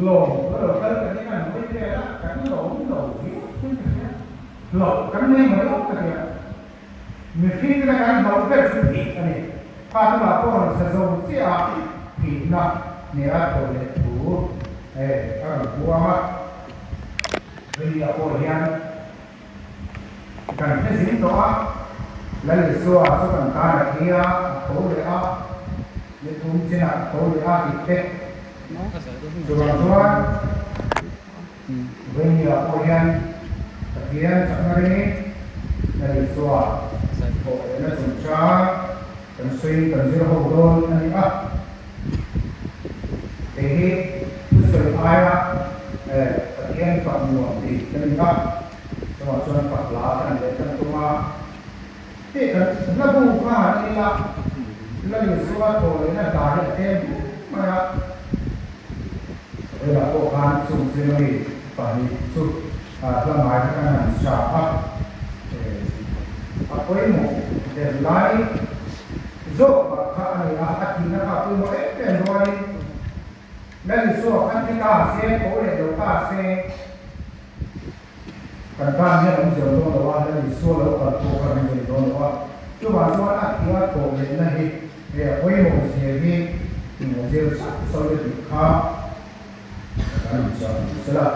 Lawm lo kal kan in an hawi vel a, kan lawm lo viau in ka hria. Hlauh kan nei mai awm ka tia. Mihring tena kan hlauh ber chu thih a ni. Kha tunah pawh rawn sa zo chiah a, thihna hne a thaw leh thu a rawn puang a. Veiah pawh hian kan hre zing tawh a, Lal Isua chu kan tan a thi a, a tho leh a, ni thum chinah a tho leh a tih te. Chuvang chuan Veiah pawh hian Pathian chakna ringin Lal Isua thawh lehna chungchang kan sawiin kan zir ho dawn a ni a. Kei hi thusawi aia Pathian fak nuam tih ka ni a, chungah chuan fak la kan leh kan tum a. Hei kan hla bu kha han en ila, Lal Isua thaw lehna hla hi a tlem hle mai a. Vawilah pawh khan chung zinga mi pahnih chu hla ngai kha kan han sa a, a pawimawh ber lai Zawk mah kha a ni a, a thihna kha a pawimawh em em rualin Lal Isua kha thi ta se, tho leh lo ta se, kan tan hian awm zel dawn lo a, Lal Isua lo kal pawh kha kan nei dawn lo a. Chuvang chuan a thih a thawh lehna hi hei a pawimawh zia hi zir chauh chauh ila tih kha kan inchah ni sela.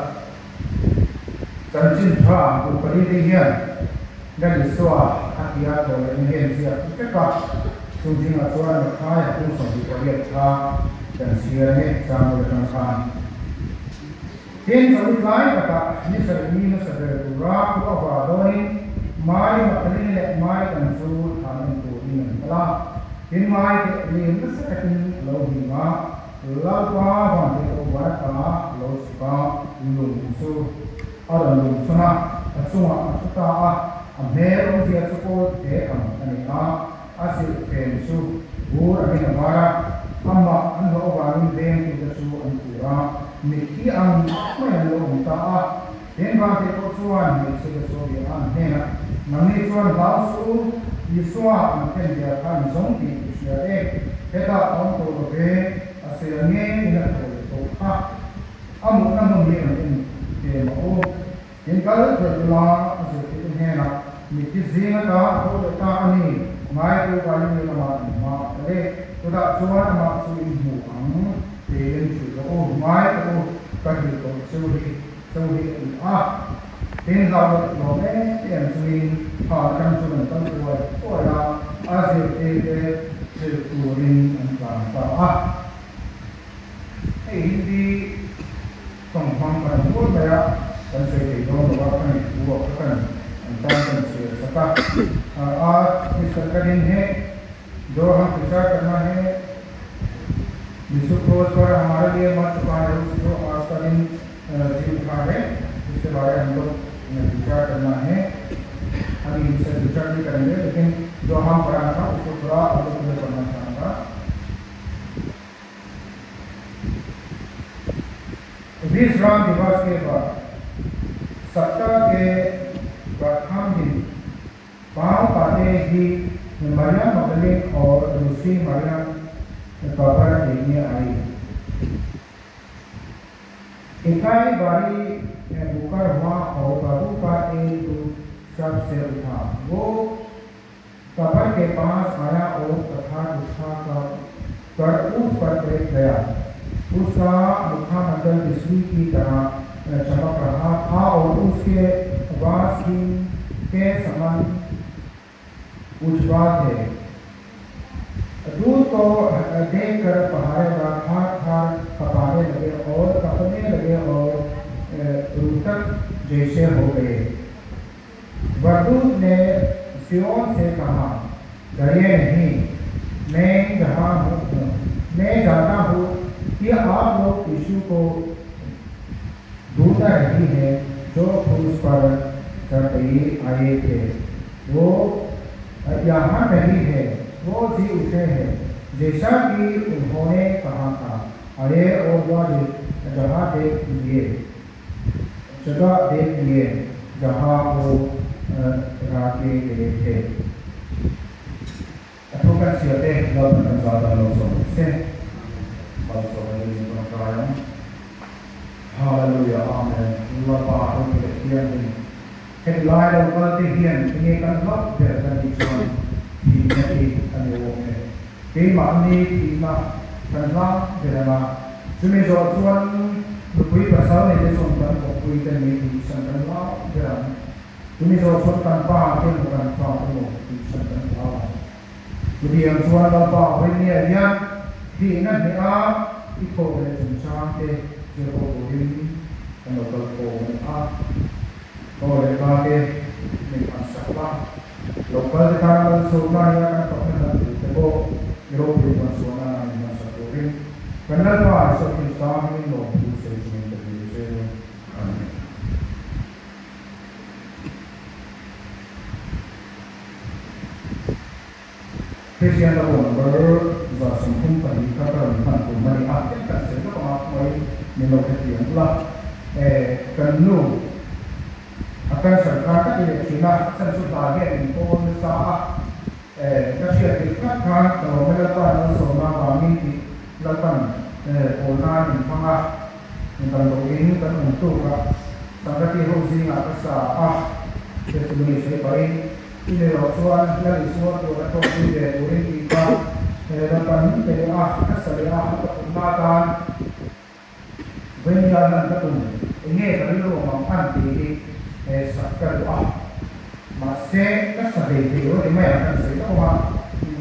Chanchin tha kum pali te hian Lal Isua a ti a tawh lehna hian ziak vek a, chung zingah chuan Matthai a kum 28 kha kan chhiar nge Samuel atang khan. Tin, chawlhit lai takah ni sarih mi hmasa ber tura thu a va dawnin Mai Magdalene leh Mai dang chu thlan en turin an kal a, tin Mai te lim nasa takin a lo hlim a, Lalpa vantirhkoh Baraka lo chhuk a, lung chu a rawn lung sawn a, a chungah a thu ta a, a hmel awmzia chu kawl te ang a ni a, a silhfen chu vur angin a var a, amah an hlawh avangin vengtute chu an tur a, mitthi ang mai an lo awm ta a. Tin, vantirhkoh chuan hmeichhe te chu a bia a, an hnenah, Nangni chuan hlau suh u, Isua an khen bia kha an zawng tih i hria e, hetah a awm tawh lo ve, a sawi ang ngeiin a thaw leh tawh kha. A mutna hmun hi rawn en ve mah u. Tin, kal theih ula a zirtirtu hnenah, Mitthi zing ata a tho leh ta a ni, ngaitu Galili ramah in hma a kal e, chutah chuan amah chu in hmu ang, tiin hrilh rawh u, ngai tawh u, ka hrilh tawh chu hi. Chu hi a ti a, tin hlau leh lawm em em chungin thla atang chuan an kal thuai thuai a, a zirtirte hrilh turin an tlan ta a. Hei Hindi tawng hmang kan awm nual mai a, kan sawi thei dawn lo a, ka ngaih thu ah kha kan an tan kan chhiar sak a. Aaj Mister ka din he jo hum prachar karna he Yishu kroos par hamare liye mar chuka hai us jo aaj ka din जी उठा है उसके बारे में हम लोग विचार करना है। हम इनसे विचार नहीं करेंगे, लेकिन जो हम पढ़ाना था उसको थोड़ा अलग अलग पढ़ना चाहूँगा। विश्राम दिवस के बाद सप्ताह के प्रथम दिन पांव पाते ही मरियम मगदलीन और दूसरी मरियम कब्र देखने आई। इकाई बारी बुकर हुआ और प्रभु का एक दूत शव से उठा। वो कब्र के पास आया और पत्थर उठा कर उस पर बैठ गया। उसका मुखमंडल बिजली की तरह चमक रहा था और उसके वास हिम के समान उज्ज्वल थे। दूत को देखकर पहरेदार थर थर कपाने लगे और कपने लगे और मृतक जैसे हो गए। वरदूत ने सिय्योन से कहा, डरिए नहीं, मैं जहाँ हूँ, मैं जानता हूँ कि आप लोग यीशु को ढूंढ रही हैं जो क्रूस पर चढ़ आए थे। वो यहाँ नहीं है, वो जी उठे हैं, जैसा कि उन्होंने कहा था। अरे और वह जगह देख लिए, जगह देख लिए जहाँ वो रखे गए थे। A thu kan chhiar te Lalpan kan zah dan lo zawm se, malsawm a ni in tawngtai ang. Amen. Lalpa ropui leh thianghlim. Heti lai lo kal te hian enge kan hlauh ber kan tih chuan thihna hi a ni awm e. Keimahni thihna kan hlau ber ang a, chumi zawh chuan nupui pasal nei te chuan kan kawppui te nei tihsan kan hlau ber ang. Chumi zawh chuan kan pa te emaw kan fa te emaw tihsan kan hlau ang. Chutiang chuan Lalpa Vawinia hian thihna hneh a i thawk leh chungchang te zir ho turin kan lo kal khawm a ni a. Aw leh pa te min han sak la, lo kal te tan malsawmna nia kan fakna hlan tur te pawh i ropui chuan suahna nana min han sak turin kan Lalpa Isua Krista hmingin lawmthu sawi chungin ka dil che a ni. Kristian la aw number 132 kha ka rawn hman tum a ni a, tlem kan sawi lawk anga khuaiin min lo hrethiam ula. Eh, kan nu a cancer khan ka ti leh thin a, a chan chu hla hian min pawl nasa a, eh, ka hriat theih tlat khan ka lawm e Lalpa malsawmna vangin tih Lalpan eh pawl nan min hmang a, damdawiin kan awm tuk a, Sangati ho zingah ka sa a, testimony sawi pahin I nei loh chuan Lal Isua tur a hlawhpui ve turin tih kha Lalpan min pe leh a, ka sa leh a, ka pumna atan Vengya lan ka tum, enge ka rilru awm ang an tih hi sak ka duh a, mahse ka sa hlei thei lo ti mai ang kan sawi tak awm a,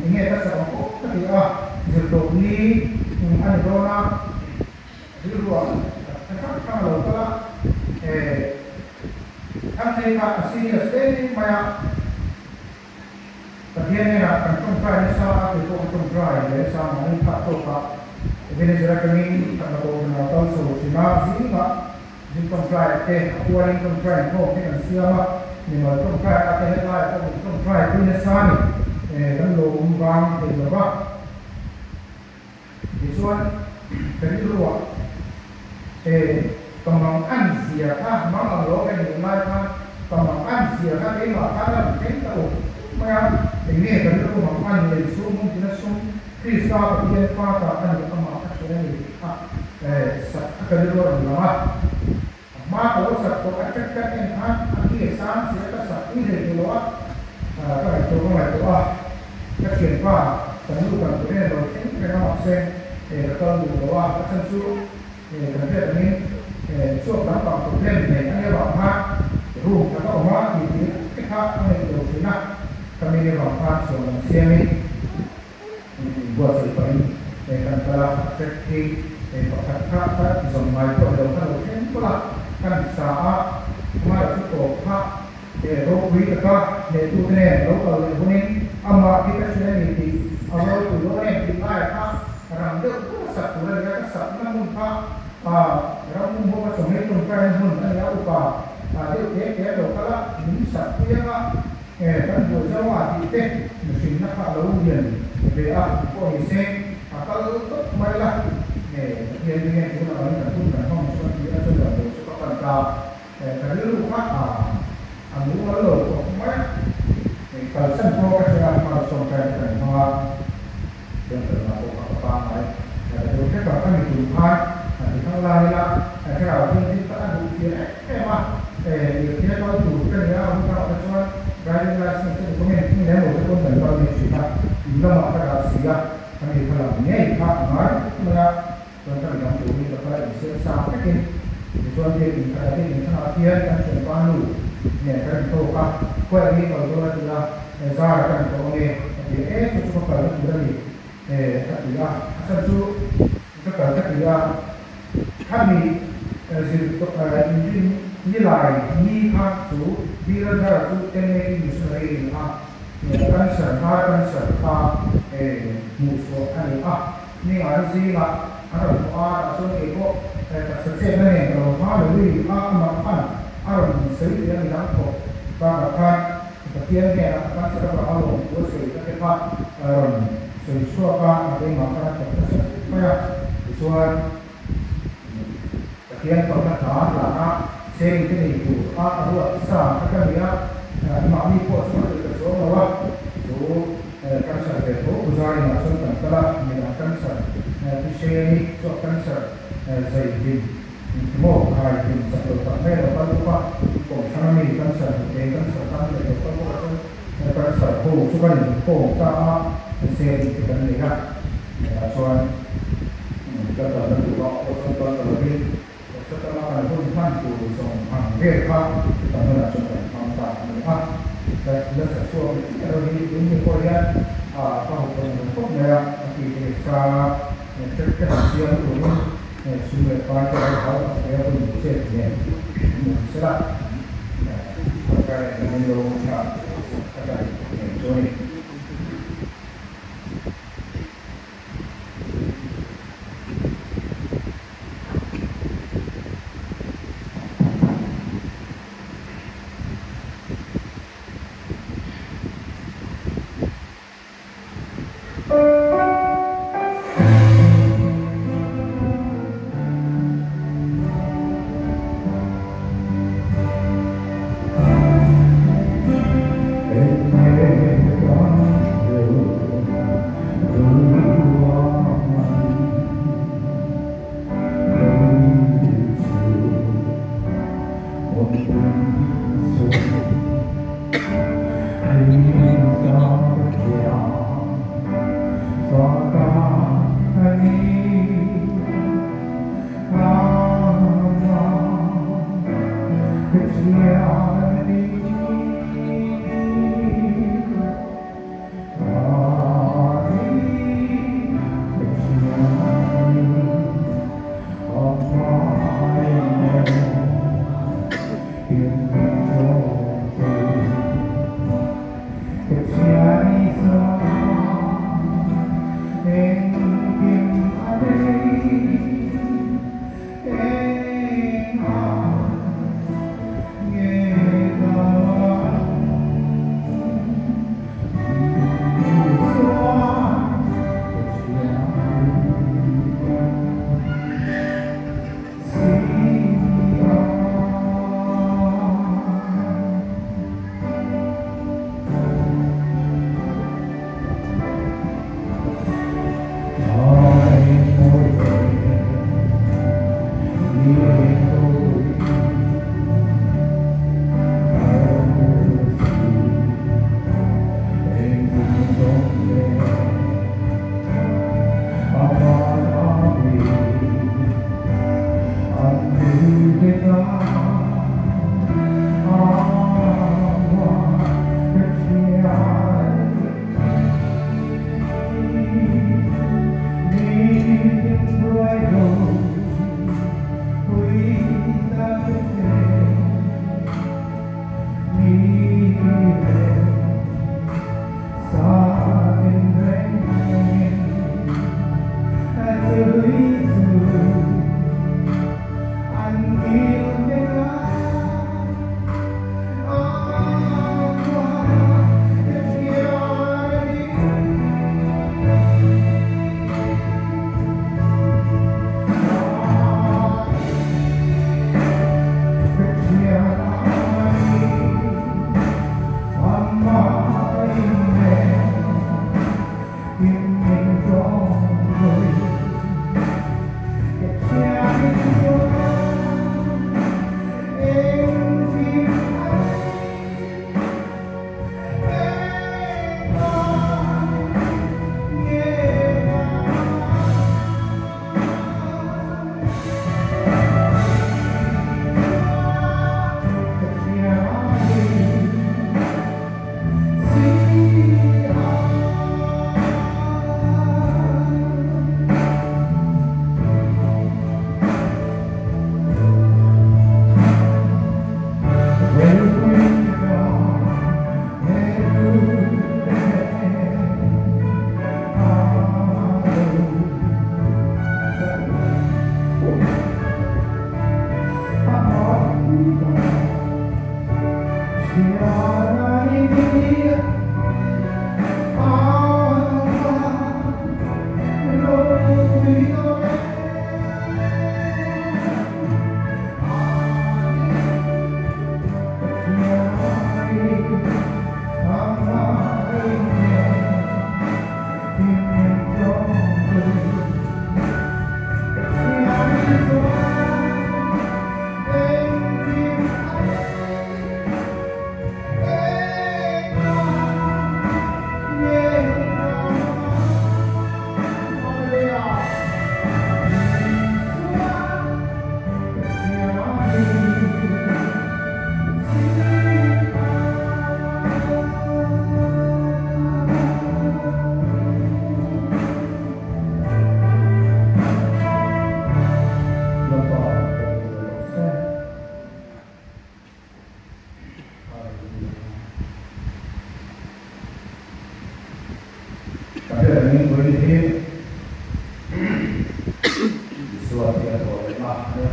enge ka sak ang aw ka ti a, zirtawp ni a ni dawn a. Rilruah ka hrang hrang lo kal a, eh, Thangthei kha a serious hle mai a, Pathian hnenah kan tawngtai nasa a, kei pawh ka tawngtai ve nasa a, mahni phah tawkah Ebenezer atangin kan la kohhran a kal chho thin a, zingah zing tawngtai ah te, a pualin tawngtai inkhawm te kan siam a, mimal tawngtai ah te hetlaiah pawh min tawngtai pui nasa a ni, eh, kan lo awm vang thei lo va. Tichuan, ka rilruah, He ka mang an zia kha, mang ang lo ka nih lai khan ka mang an zia kha keimah khan a rawn thleng ta uk uk mai a, eng nge ka rilru mang an lei sum hmun tina sum Krista Pathian fa ta a nih amah ka hria a ni tih kha sak kha ka rilru a rawn lang a. A hma ka lo sak tawh a ṭek ṭek en khan a ki a sang si a ka sak pui hlei duh lo a, ka ngaihtuah ka ngaihtuah a, ka thianpa kan nu kan tur hian a lo thleng reng a mahse ka kal duh lo a, a chhan chu kan hriat angin chhuak lampang problem nei a nia vang khan room khat a awm a tih tih te kha a ngaih lo thin a, ka mi avang khan chhuan lam siamin. Buatsaih pahin kan kal a, track hi pakhat kha ka zawm ngai pawh ni lo kha lo thleng pawlh a, kan sa a, amah chu tawp kha ropui taka hnehtute nen lo kal leh hunin amah hi ka hria a ni tih a ropui dawn em tih laiah kha rang deuh deuh a sak tur a ni a, ka sakna hmun kha ram hmun bawk a chawhmeh tawngtaina hmun a ni a, upa deuh te te a lo kal a, min sak pui ang a. He kan buai zo a tih te mihrinna kha a lo lian ve a pawh ni se, a kal tawp mai la. He Pathian te hian tunah angin kan hun kan hmang chu a ti a, chuan damdawi chu ka pan ta. He ka rilru kha a a mumal lo khawp mai a, he kalsan pawh ka hria a, malsawm ṭai te kan hmang a, chuan ka nunah pawh kha ka pangngai ka deuh hlek a, ka mi tum khan han ti thang lai ila, thlarau thianghlim kha a duh fir em em a, lirthei kal tur ka nia, a hun takah te chuan driving licence te document thing leh emaw te pawn kan kal mai thin a, in lamah ka dah si a, ka mi kha lam ngei kha a ngai khawp mai a, chuan ka mi dang turin ka kal a insiam sang vekin tichuan biakin khat ah biakin thangah khian kan thianpa nu nen kan intawk a, khawiah nge kal dawn a ti a, zar kan intawh ange a ti a, e chu chu ka kalna tur a ni ka ti a, a chhan chu ka kal ka ti a. Khami zir inrin nilai ni kha chu Biradar chu MAP missionary a ni a, cancer, hnar cancer kha hmuhchhuah a ni a. Ningai zingah an rawn hmu a, tah chuan kei pawh taksa chetna nen ka lo hma lo lui a, amah khan a rawn sawi tih a midang thawk bakah khan Pathian hnenah a cancer avanga lawmthu a sawi ta te kha a rawn sawi chhuak a, a keimah khan a thawk nasa khawp mai a. Tichuan, Pathian fakna hla hlana cheng te nei tur a a ruat sa kha ka ni a, mahni pawh chu ka hrilh ta chuang lo a, chu cancer ve tho Puzar inah chuan kan kal a, midang cancer Pi Sheni chu a cancer zai hlim. Engtimaw khai tum chak lo tak mai a lo kal bawk a, Kohhran ami cancer hnute cancer tan leh lo kal bawk a chuan cancer ho chu kan inkhawm ta a, sharing te kan nei a, hetah chuan ka kalna turah pawh chuan kal ta lovin Hausa tama kan hun hman tur zawng ang vel kha chuta hmunah chuan kan hmang ta a ni a. La sa chhuak leh chiah lo hi tun hi pawh hian ka hmu tawn reng khawp mai a, a ti te sa trek te han siam turin sum leh pai te lo hau tak hle a hun chet nen an awm sela sorkar in an lo tha a kan nei chu a ni.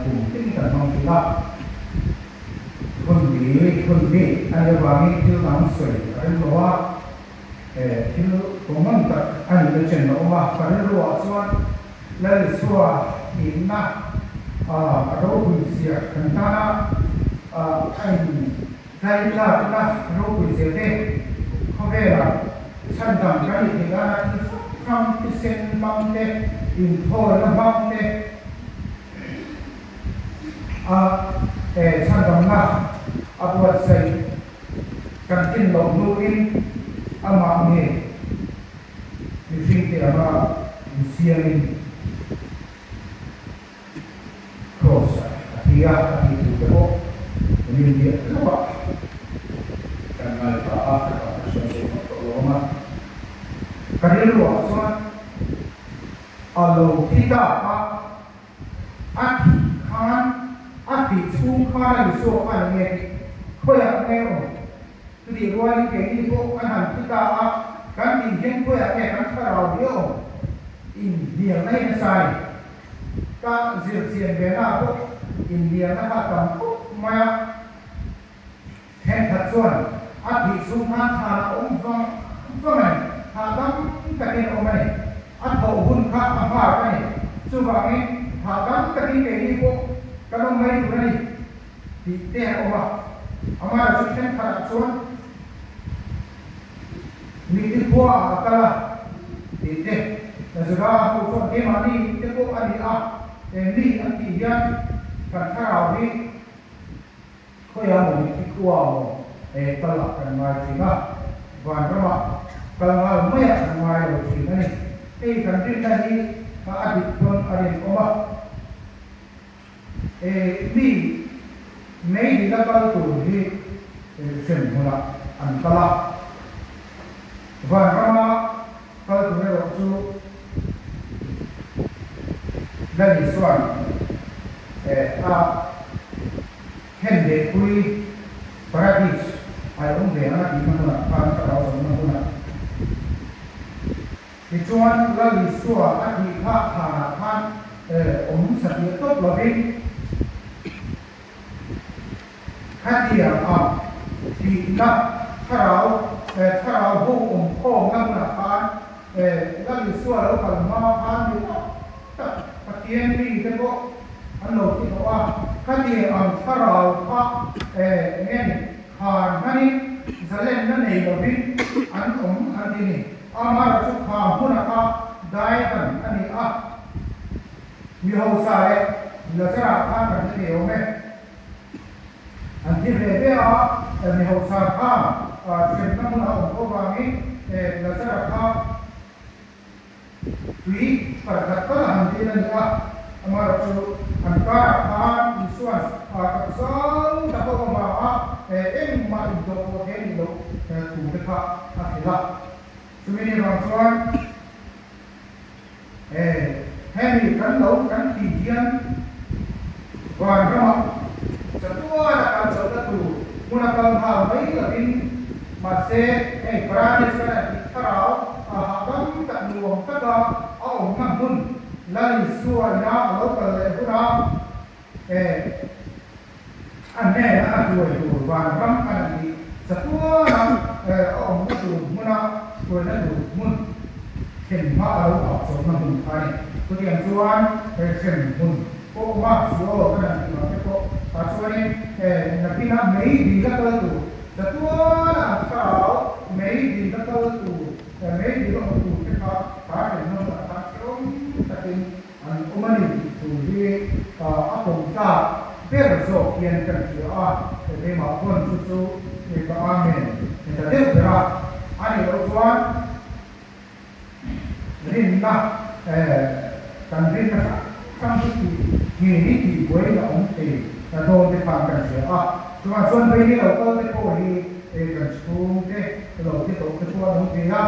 kum tin kan hmang thin a. Hun bi hun bik a nih avangin thil dang sawi a rem lo a, thil common tak a nihna chen a awm a. Ka rilruah chuan Lal Isua thihna a ropui zia kan tana a intlaitlakna ropui zia te, khawvela chhandam kan nih theih nana thil hrang hrang thisen hmang te, inthawlna hmang te, A chhandamna a buatsaih kan tlin loh hnuin amah nge mihringte anga insiamin Kraws ah a thi a, a tih tur te pawh min biak lawk a, kan ngaithla a, ka tan ka hriat ve ngawt tawh lo ang a, ka rilruah chuan a lo thi ta a. A thih khan, a thih chhung khan a Isua khan eng nge tih khawiah nge awm? Chutih rualin keini pawh kan han thi ta a, kan tih hian khawiah nge kan thlarau hi a awm? Inhnialna hi nasa a ni. Ka zir chian ve na pawh inhnialna kha a tam khawp mai a. Thenkhat chuan a thih chhung khan thlan a awm vang vang a ni, hahdam takin a awm a ni. A thawh hun kha a nghak a ni. Chuvangin hahdam takin keini pawh kan awm mai tur a ni tih te a awm a. Amaherawhchu thenkhatah chuan miti khua ah a kal a tih te, Juda ho chuan keimahni te pawh a ni a, mi an tih hian kan thlarau hi Khawiah maw mitthi khua maw he kal ah kan ngai thin a, vanramah kal nghal maiah kan ngai lo thin a ni. Hei kan rinna hi a dik pawn a rinawm a, e mi meidil a kal tur hi hrem hmunah an kal a, vanrama kal tur erawh chu Lal Isua'n a khen leh pui Paradis ai awm ve ang a tihna hmunah khan thlarau zawmna hmunah tichuan Lal Isua a tih kha thanah khan awm satliah tawp lovin Khatiang ang thihna thlarau thlarau ho awm khawmna hmunah khan Lal Isua lo kal hma khan mi tak tak Pathian mite pawh an lo thi tawh a. Khatiang ang thlarau kha enge ni khan hmanin zalenna nei lovin an awm an ti ni. Amaherawhchu chu kha hmuna kha daidan a ni a. Mi hausa leh Lazara khan kan hre thei awm e. An thi ve ve a, mi hausa khan hremna hmun a awm tawh vangin Lazara kha tui parkhat tal a han dil a ni a. Amaherawhchu an karah khan Isua'n tak zau tak a awm avanga engmah indawh pawh thei a nih loh thu te kha a hrilh a. Chumi ni vang chuan He hemi kan lo kan tih hian vanramah chatuana kal chauhna tur hmun a kal nghal mai lovin mahse hei Paradise kan han tih thlarau a hahdam tak nuam taka a awmna hmun Lal Isua ina a lo kal leh hunah he a hnena a hruai tur vanram kan han tih chatuana a awmna tur hmuna hruaina tur hmun thlen hma a lo hah chawlhna hmun kha a ni. Chutiang chuan he hrem hmun pawh awm a, sual kan han tih ang te pawh tah chuanin nakina mei dil a kal tur chatuana an thlarau mei dil a kal tur mei dil a awm tur te kha kha hremna hmunah khan hrehawm takin An awm a ni tih thu hi a pawm tlak ber zawk hian kan hria a, keimah pawn chu chu ka Amen ni ta deuh ber a, a nih loh chuan rinna kan rinna hrang hrang chu tih ngei hi tih buai a awm thei dawn te khan kan hria a, chuvang chuan vei ni lo kal te pawh hi kan chhungte lo thi tawh te pawh an awm thei a.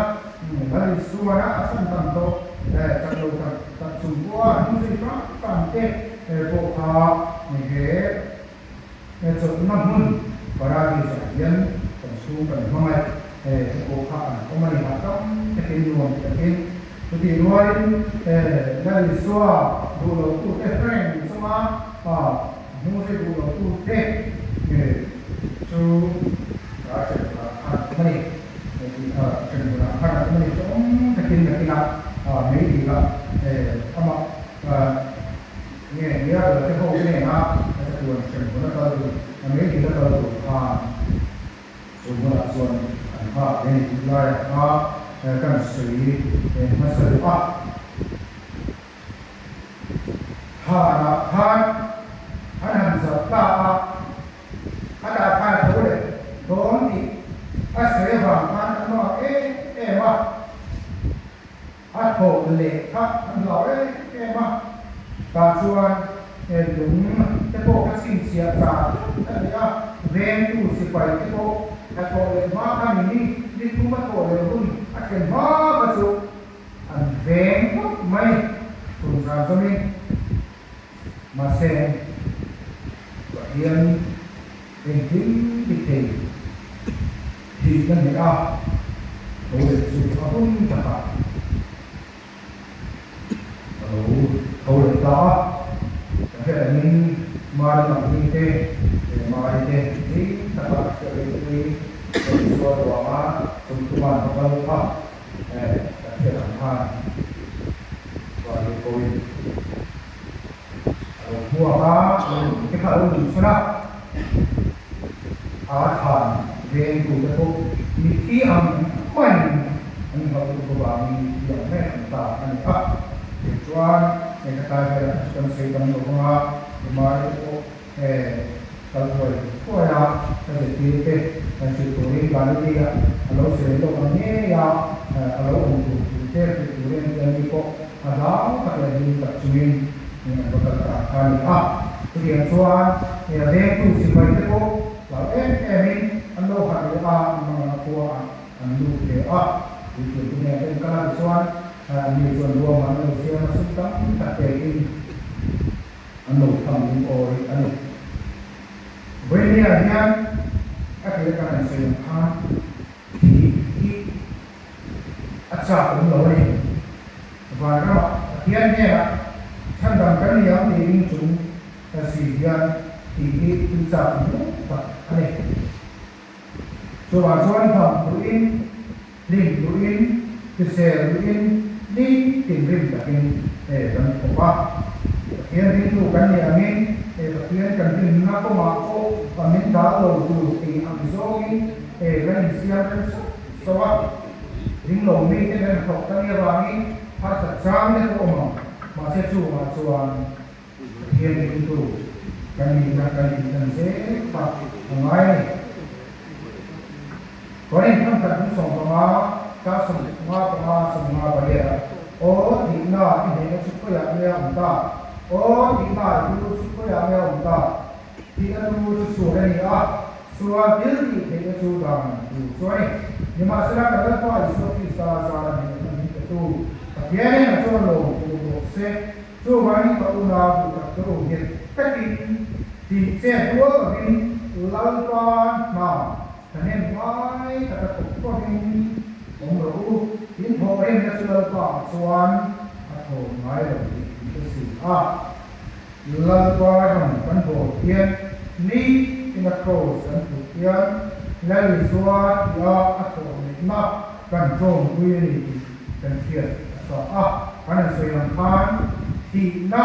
Lal Isuana a chhan tam tawh chak lo tak tak chung pawha hnung zui hram hram te pawh kha he chawlhna hmun Paradis ah hian kan chhung kan hmangaih te pawh kha an awm a ni. Hahdam takin nuam takin. Chutih rualin Lal Isua duh lotute hreng chunga hmuse duh lotute chu a hremhmunah khan a awm a ni. Hremhmunah khan a awm a ni. Hrehawm takin nakinah mei dila amah nge nia te ho hnena chatuan hremhmun a kal tur, mei dila kal tur khan Chu hmunah chuan an nghak hle ni tih laiah kha kan sawi hmasa duh a. Thanah khan an han zap ta a, a tah khan a tho leh dawn tih a sawi avang khan an mangak em em a. A thawh leh kha an hlau em em a, tah chuan lung te pawh kha chhinchhiah char a ni a, vengtu sipai te pawh a thawh leh hma kha ni ni, ni thum a thawh leh hun a thlen hma kha chu an veng phawt mai tum zan zawmin. Mahse, Pathian engkim ti thei thihna hne a, tho leh chu a hun takah a lo tho leh ta a. Ka hriat angin Mari Mahni te leh Mari te hlim taka hriatpui Isua ruanga chungchuan va kal kha Ka hriat ang khan Vani pawhin a lo hmuak a, te kha a lo luh chhan a, a thlan vengtu te pawh mitthi ang maiin an hlauh tuk avangin mitthi ang mai an ta a ni a. Tichuan hei ka tai velah kha chu kan sawi tam lo vang a, Mari te pawh Kal thuai thuai a, ka zirtir te kan hrilh turin Galilee-ah a lo sawi lawk ang ngei a, a lo awm tur thu te hrilh turin an ni pawh a hlau tak leh hlim tak chungin an va kal ta kha a ni a. Chutiang chuan vengtu sipai te pawh hlau em emin an lo harh leh a, an hmangah khua ah an lut ve a. Puithiam te nen an kal a tichuan mi chuan ruamah an lo siam a, sum tam tak pekin An lo tham lung awi a ni. Vawinia hian a tir kan han sawi ang khan thih hi a chak awm lo a ni. Vanramah Pathian hnenah chhandam kan ni ang tih ring chung si hian thih hi thil chak awm lo tak a ni. Chuvang chuan dam duhin, hlim duhin, hrisel duhin nitin rim takin kan thawk a. Pathian ringtu kan nih angin Pathian kan rinna kawngah pawh min dal lo tur tih ang zawngin kan insiam rem sauh sauh a. Ringlo mite kan thawk ta nia vangin harsat chang te pawh awm ang, mahse chungah chuan Pathian ringtu kan nihna kan inhlan zel kha a ngai a ni. Korin thangkhat hmung 15, tar 55, 58 ah, Aw tihna i hnehna chu khawiah nge a awm ta? Aw tihna i lu chu khawiah nge a awm ta? Tihna lu chu sual a ni a, sual thil tih theihna chu dan tur chu a ni. Nimahsela kan Lalpa Isua Krista zara hnehna min petu Pathianin a chuan lawm tur rawh se. Chuvangin ka unau duh tak chu nghet takin tih chet rual lovin Lalpa hna thahnem ngai taka thawk fawhin awm rawh u. In thawh remna chu Lalpa ah chuan a thawn ngai lo tih in hre si a. Lalpa ram kan bawl hian ni ina kraws kan put hian Lal Isua tia a thawh lehna kan tawngpui a ni tih kan hriat a tha a, kan han sawi ang khan thihna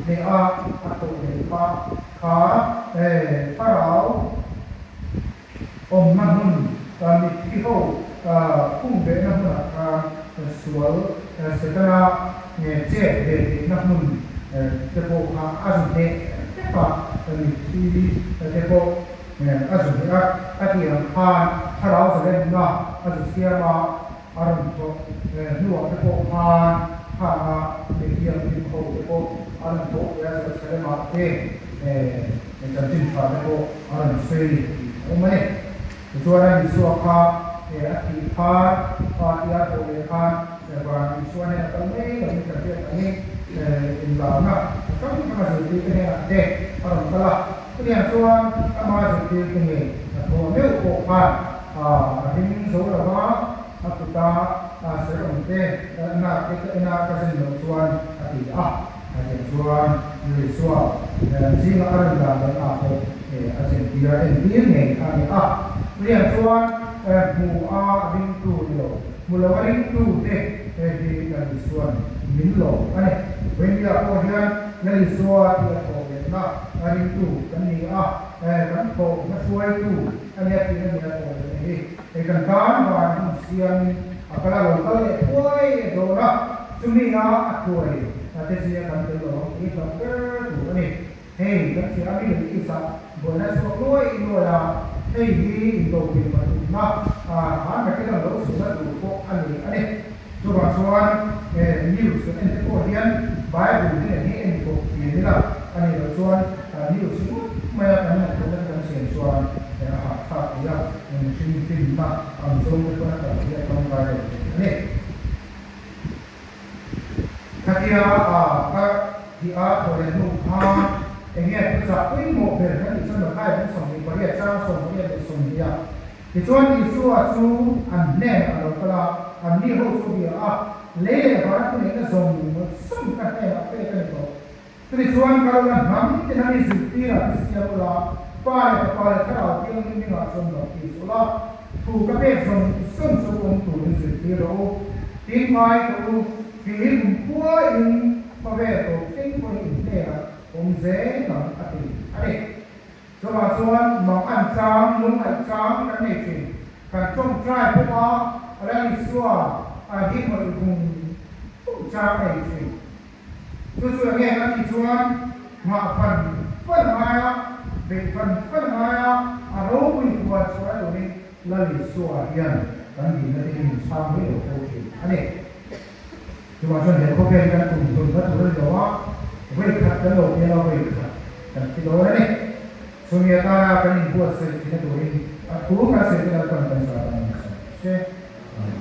leh a a thawh leh kha kha thlarau awmna hmun mitthi ho khung behna hmunah khan sual Setana chet ve theihna hmun te pawh kha a zu hneh vek a, mitthi te pawh a zu hneh a, a tih ang khan thlarau zalenna a zu siam a. A rawn thawk hnuah te pawh khan khanga mithianghlim ho te pawh a rawn thawk leh a, Jerusalem-ah te chanchin tha te pawh a rawn sawi tih a awm a ni. Tichuan a Isua kha a thih khan a tia thawh leh khan van Isua hnenah kal mai lovin kan hriat angin inlarna hrang hranga zirtirte hnenah te a rawn kal a. Chutiang chuan ama zirtirte ngei a thawh meuh pawh khan a ring zo lo va, a kuta ser awm te nak te ka en a ka zen loh chuan a ti a. A tiang chuan Isua zinga a rawn dan leh ah pawh a zentir a entir ngei kha a ni a. Chutiang chuan hmu a ringtu ni lo, hmu lo a ringtu te hi Lal Isua'n min lawm a ni. Vawiindia pawh hian Lal Isua tih a thawh lehna a ringtu kan ni a, kan thawh hmahruaitu a nia tih a nia thawh lehna hi. Hei kan tan van hun siamin a kal a lo kal leh thuai dawn a, chumi a a thuai a te zia kan tel lo ang tih hlauh ber tur a ni. Hei kan hria a Middle East ah buaina chhuak nuai nuai a, hei hi intopui pathumna a Armageddon lo suhna tur pawh a ni a ni. Chuvang chuan news kan en te pawh hian Bible hi nen hi en pawh thiam ila, a nih loh chuan news ngawt maia kan ngaihtuahna te kan siam chuan a hahthlak thei a, mihring finna ang zawng te pawn a kal hi a tangkai lo thei a ni. Khatia ka tih a thaw leh hnu khan eng nge thuchah pawimawh ber kan tih chuan Matthai bung 28 chang 28 ah Tichuan Isua chu an hnenah a lo kal a, anni ho chu a bia a, Lei leh vana thuneihna zawng zawng ka hnenah pek a ni tawh. Chutichuan ka rawla hnam tin a mi zirtirah te siam ula, Pa leh Fapa leh Thlarau Thianghlim hmingah chuan baptis ula, thu ka pek zawng zawng chu awm turin zirtir rawh u. Tin ngai tawh u, kei kumkhuain khawvel tawp thleng pawhin in hnenah awm zel ang a ti a ni. Chuvah chuan mang an chang, lung aih chang kan nei thin. Kan tawngtai pawh a, Lal Isua a hi hmawlh vung vung chang a nei thin. Chu chu enge kan tih chuan nghah fan fan a ngai a, beih fan fan a ngai a, a ropui huan chhuah turin Lal Isua hian kan dihna te hi min chhang mai lo fo thin a ni. Chuvah chuan he khawvel hi kan tum hlun na tur a ni lo a, vawi khat kan lo piang a, vawi khat kan thi dawn a ni. Chumi atana kan inbuatsaih thihna turin a thu kan sawi te Lalpan kan zah dan a ni sawi se. Amen.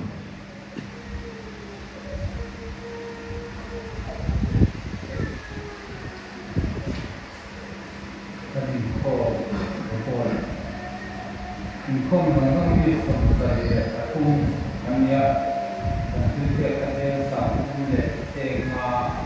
Ka inkhawm report. Inkhawm zawng zawng mi 73 kan ni a, kan thil pek a tlem 35.